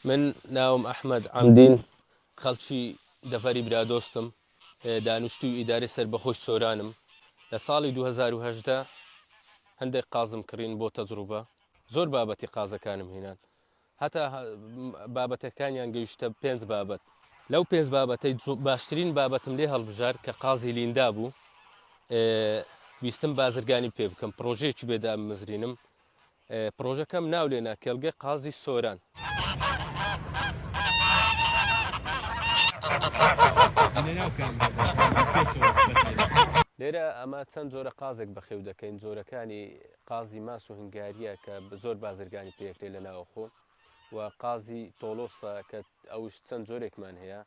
من ناوم ئەحمەد عەمدین، خەڵکی دەڤەری برادۆستم، دانیشتووی ئیدارەی سەربەخۆی سۆرانم. لە ساڵی 2018 هەندێک قازم کڕین بۆ تەجروبە، زۆر بابەتی قازەکانم هێنان، هەتا بابەتەکانیان گەیشتە پێنج بابەت. لەو پێنج بابەتەی باشترین بابەتم لێ هەڵبژارد کە قازی لیندا بوو، ویستم بازرگانی پێ بکەم، پڕۆژەیەکی بێ دابمەزرینم. پڕۆژەکەم ناو لێنا کێڵگەی قازی سۆران. لێرە ئەمە چەند جۆرە قازێک بەخێو دەکەین، جۆرەکانی قازی ماس و هنگاریە کە زۆر بازرگانی پێکرێ لە ناوەخۆ و قازی تۆڵۆسە کە ئەوش چەند جۆرێکمان هەیە،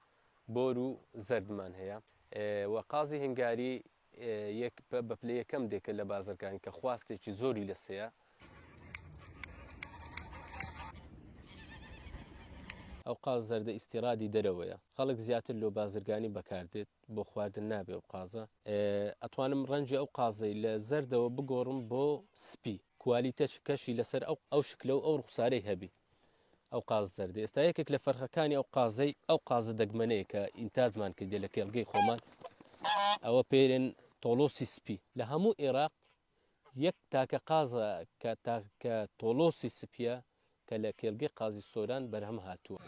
بۆر و زەردمان هەیە و قازی هنگاری یەک بە پلە یەکەم دێکە لە بازرگانی کە خواستێکی زۆری لەسەیە. ئەو قاز زەردە ئیستیرادی دەرەوەیە خەڵک زیاتر لۆ بازرگانی بەکاردێت بۆ خواردن نابێ ئەو قازە ئەتوانم ڕەنگی ئەو قازەی لە زەردەوە بگۆڕم بۆ سپی کوالیتە کەشی لەسەر ئەو ئەو شکلە و ئەو ڕوخسارەی هەبی ئەو قاز زەردە ئێستا یەکێک لە فەرخەکانی ئەو قازەی ئەو قازە دەگمەنەیە کە ئینتاجمان کردێ لە کێڵگەی خۆمان ئەوە پێرێن تۆڵۆسی سپی لە هەموو ئێراق یەک تاکە قازە کە تاکە تۆڵۆسی سپیە کە لە کێڵگەی قازی سۆران بەرهەم هاتووە.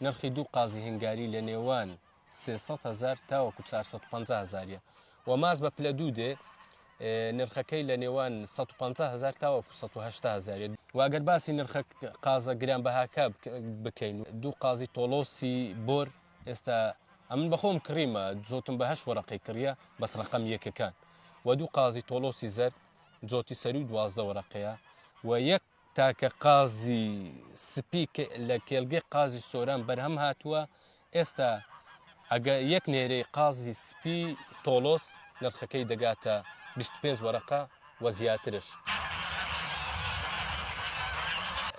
نرخی دوو قازی هنگاری لە نێوان 300 هەزار تاوەکو 450 هەزاریە و ماس بە پلە دوو دێ نرخەکەی لە نێوان 150 هەزار تاوەکو 180 هەزاریە و ئەگەر باسی نرخە قازە گرانبەهاکە بکەین دوو قازی تۆڵۆسی بۆر ئێستا ئەمن بەخۆم کڕیمە جۆتم بە هەشت وەرەقەی کڕیە بەس ڕەقەم یەکەکان و دوو قازی تۆڵۆسی زەرد جۆتی سەروی 12 وەرەقەیە و یەک تاکە قازی سپی لە کێلگەی قازی سۆران بەرهەم هاتووە ئێستا ئەگە یەک نێرەی قازی سپی تۆڵۆس نرخەکەی دەگاتە 25 وەرەقە و زیاترش.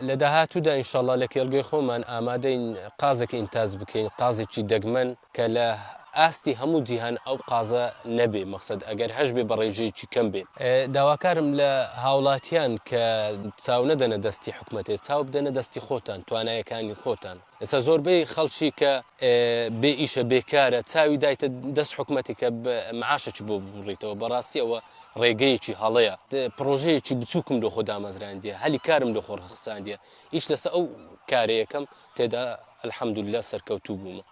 لە داهاتوودا ئینشەڵا لە کێڵگەی خۆمان ئامادەین قازێک ئینتاج بکەین، قازێکی دەگمەن کە لە ئاستی هەموو جیهان ئەو قازە نەبێ، مەقسەد ئەگەر هەشبێ بە ڕێژەیەکی کەم بێ. داواکارم لە هاوڵاتیان کە چاو نەدەنە دەستی حکومەتێ، چاو بدەنە دەستی خۆتان، توانایەکانی خۆتان. ئێستا زۆربەی خەڵکی کە بێ ئیشە بێکارە چاوی دایتە دەست حکومەتی کە معاشێکی بۆ ببڕیتەوە بەڕاستی ئەوە ڕێگەیەکی هەڵەیە پرۆژەیەکی بچووکم لۆ خۆ دامەزراندیە هەلی کارم لۆ خۆ ڕەخساندیە ئیش لەسە ئەو کارەیەکەم تێدا الحمدلله سەرکەوتوو بوومە.